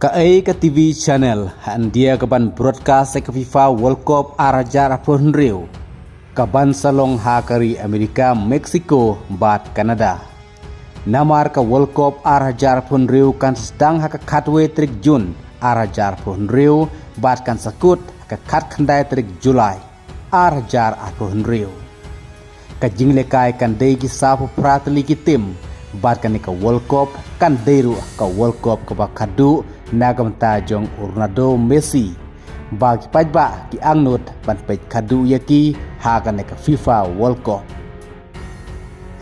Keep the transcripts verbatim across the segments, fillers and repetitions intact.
Kaei ka TV channel ha India kaban broadcast ïa ka FIFA World Cup ar hajar arphew hynriew? Kaban sa long ha ka ri Amerika, Mexico bad Canada. Namar ka World Cup ar hajar arphew hynriew kan sdang ha ka khatwei tarik Jun ar hajar arphew hynriew bad kan sa kut ha ka khatkhyndai tarik Julai ar hajar arphew hynriew. Ka jinglehkai kan dei ki sawphew phra tylli ki tim bad kane ka World Cup kan dei ruh ka World Cup kaba khadduh na ka bynta jong u Ronaldo, Messi, ba ki paidbah ki angnud ban peit khadduh ïa ki ha kane ka FIFA World Cup.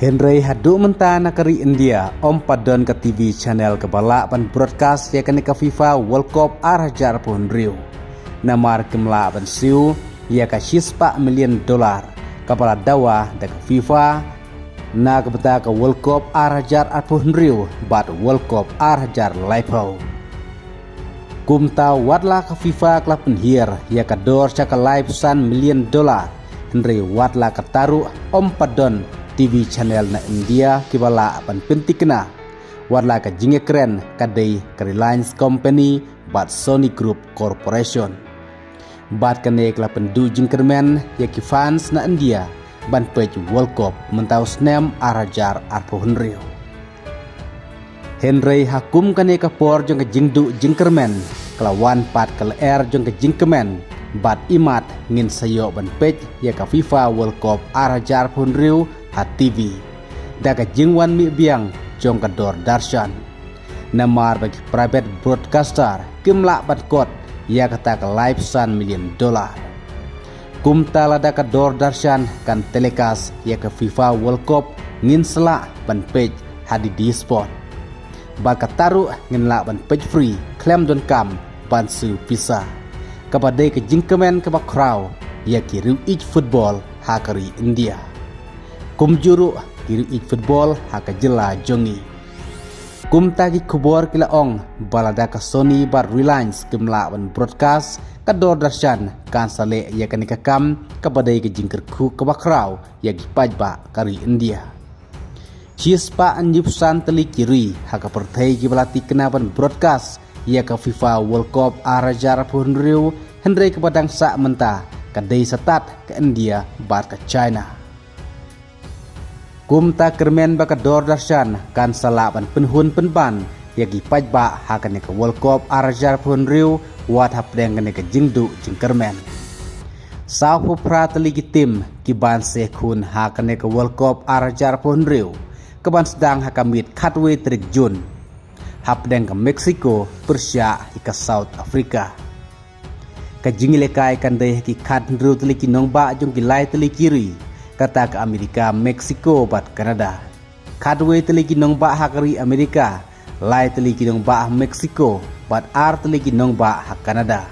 Hynrei haduh mynta na ka ri India ym pat don ka TV channel kaba lah ban broadcast ïa kane ka FIFA World Cup ar hajar arphew hynriew. Namar kim lah ban siew ïa ka shispah million dollar kaba la dawa da ka FIFA na ka bynta ka World Cup ar hajar arphew hynriew bad World Cup ar hajar laiphew. Kumta, wat la ka FIFA ka la pynhiar ïa ka dor sha ka laiphew san million dollar, hynrei wat la katta ruh ym pat don TV channel na India kiba lah ban pynthikna. Wat la ka jingïakren ka dei ka Reliance Company bad Sony Group Corporation. Bad kane ka la pynduh jingkyrmen ïa ki fans na India ban peit World Cup mynta u snem ar hajar arphew hynriew. Hynrei ha kum kane ka por jong ka jingduh jingkyrmen, ka la wan pat ka lyer jong ka jingkmen, bad imat ngin sa ïoh ban peit ïa ka FIFA World Cup ar hajar arphew hynriew ha TV da ka jingwan mih biang jong ka Doordarshan. Namar ba ki private broadcaster kim lah ban kot ïa kata ka laiphew san million dollar. Kumta, lada ka Doordarshan kan telecast ïa ka FIFA World Cup, ngin sa lah ban peit ha DD Sport. Bad katta ruh ngin lah ban peit free khlem donkam ban siew pisa, kaba dei ka jingkmen kaba khraw ïa ki riewieid football ha ka ri India, kumjuh ruh ki riewieid football ha ka jylla jong ngi. Kumta, ki khubor ki la ong ba lada ka Sony bad Reliance kim lah ban broadcast, ka Doordarshan kan sa leh ïa kane ka kam kaba dei ka jingkyrkhu kaba khraw ïa ki paidbah ka ri India. Shispah hynñiewphew san tylli ki ri ha ka pyrthei kiba la thikna ban broadcast ïa ka FIFA World Cup ar hajar arphew hynriew, hynrei kaba dang sah mynta ka dei sa tad ka India bad ka China. Kumta, kyrmen ba ka Doordarshan kan sa lah ban pynhun pynban ïa ki paidbah ha kane ka World Cup ar hajar arphew hynriew wat hapdeng kane ka jingduh jingkyrmen. Sawphew phra tylli ki tim kiban sa ïakhun ha kane ka World Cup ar hajar arphew hynriew, kaban sdang ha ka miet khatwei tarik Jun hapdeng ka Mexico pyrshah ïa ka South Africa. Ka jingïalehkai kan dei ha ki khathynriew tylli ki nongbah jong ki lai tylli ki ri, kata ka Amerika, Mexico bad Canada. Khatwei tylli ki nongbah ha ka ri Amerika, lai tylli ki nongbah ha Mexico bad ar tylli ki nongbah ha Canada.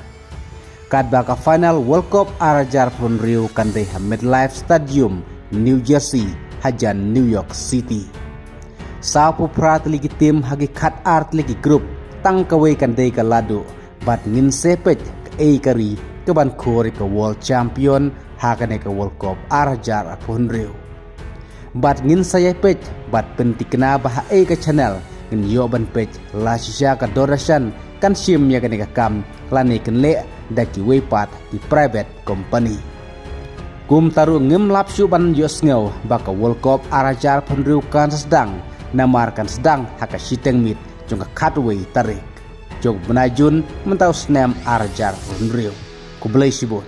Katba ka final World Cup ar hajar arphew hynriew kan dei ha MetLife Stadium, New Jersey, hajan New York City. Sawphew phra tylli ki tim ha ki khatar tylli ki group, tang kawei kan dei ka laduh, bad ngin sa peit kaei ka ri kaban khur ïa ka World Champion ha kane ka World Cup ar hajar arphew hynriew. Bad ngin sa ïai peit bad pynthikna ba ha ei ka channel ngin ïoh ban peit, la shisha ka Doordarshan kan shim ïa kane ka kam lane kan leh da kiwei pat ki private company. Kumta ruh ngim lap shuh ban ïohsngew ba ka World Cup ar hajar arphew hynriew kan sa sdang, namar kan sdang ha ka shiteng miet jong ka khatwei tarik jong u bnai Jun mynta u snem ar hajar arphew hynriew. Khublei shibun.